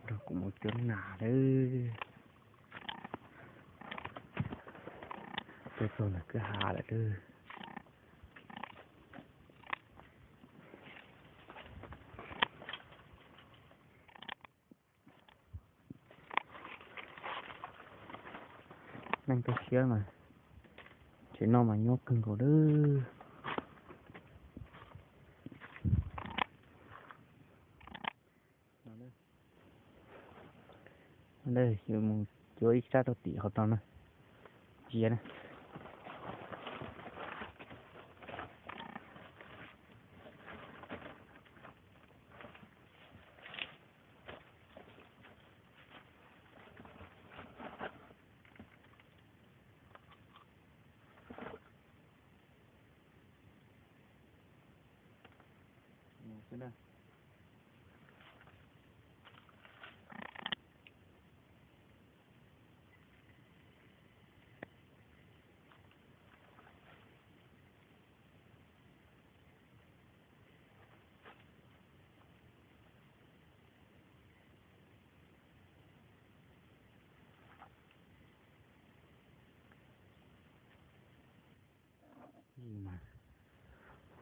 Nrog kuv mus cuab nas lawm. Tuaj txog ntawm kwj ha lawm lawm. Neeg tu siab mas tsev no mas nyob kawg nkaus lawm. Yuav mus cuab ib sab rau tim qhov tod na, ntsia na.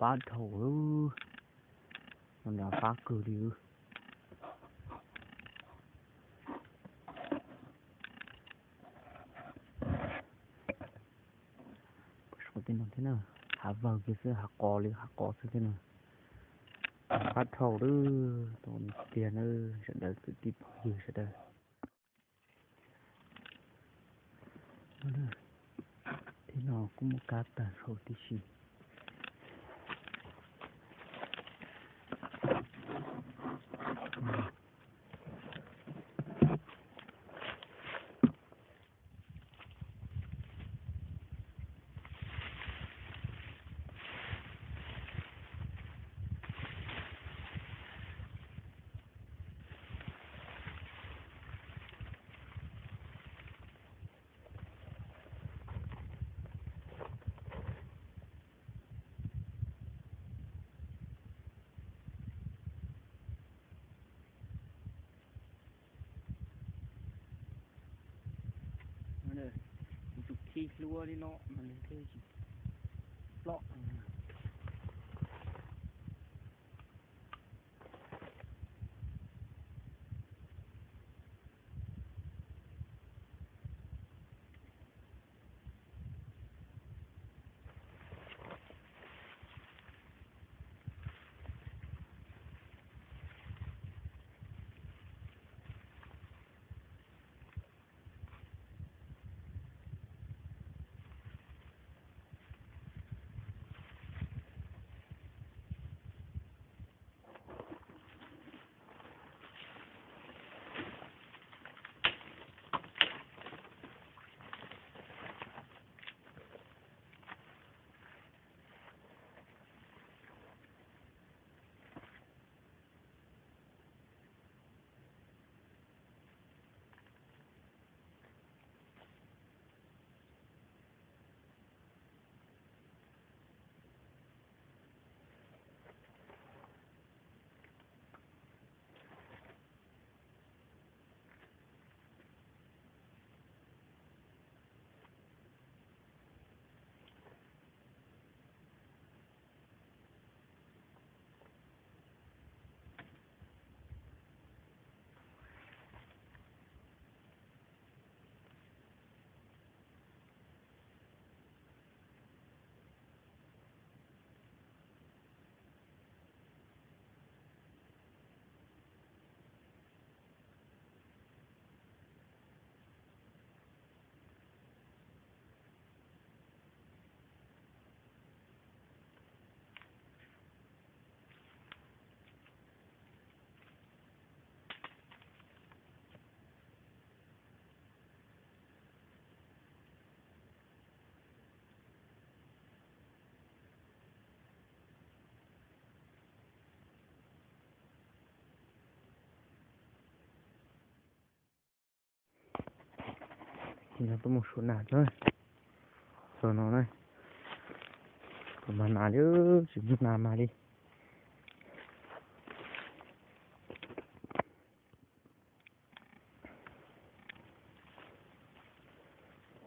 Pab dhau, no pab kawg li. Tej no thiab na, hav vawg kiag xwb, hav qos li hav qos xwb thiab na. Pab dhau lawm, tiag na, sawv daws kwv tij phooj ywg sawv daws. Tej no kuj muaj kab tag nrho tib si. Kuv tus khi hlua li no mas nws thiaj tsis ploj. Ces no tuaj mus suav nas na, txog no na, kuv mag nas li, tsis muaj nas mag li.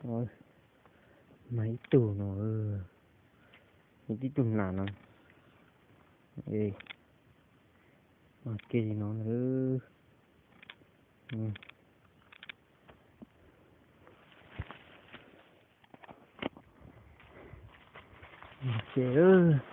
Mas ib tug no, ib tug nas no, mas kiag li no na. Ces